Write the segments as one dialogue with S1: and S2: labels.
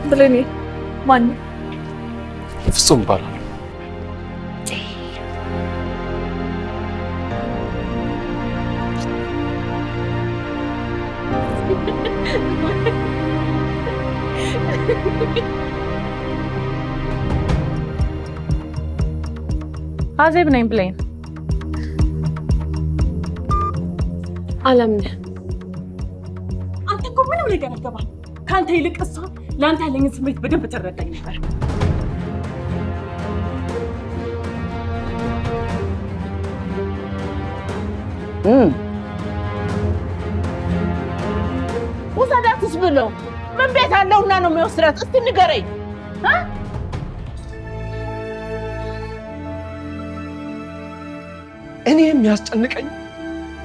S1: ብሌኔ ማን?
S2: ፍጹም እባላለሁ።
S1: አዜብ ነኝ ብሌን።
S3: አለምነህ።
S4: አንተ እኮ ምንም ነገር አይገባም። ከአንተ ይልቅ እሷ ለአንተ ያለኝን ስሜት በደንብ ትረዳኝ ነበር።
S5: ውሰዳትስ ብሎ ምን ቤት አለውና ነው የሚወስዳት? እስቲ ንገረኝ።
S2: እኔ የሚያስጨንቀኝ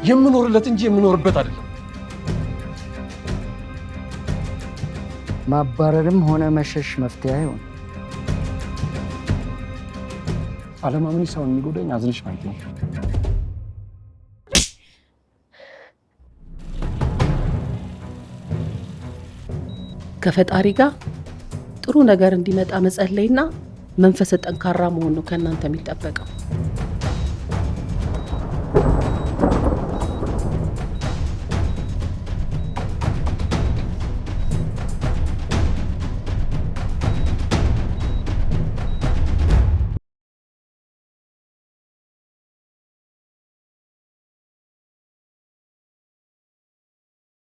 S2: የምኖርለት እንጂ የምኖርበት አይደለም።
S6: ማባረርም ሆነ መሸሽ መፍትሄ አይሆን።
S2: አለማመንሽ ሳይሆን የሚጎዳኝ አዝነሽ ማለት ነው።
S7: ከፈጣሪ ጋር ጥሩ ነገር እንዲመጣ መጸለይና መንፈሰ ጠንካራ መሆን ነው ከእናንተ የሚጠበቀው።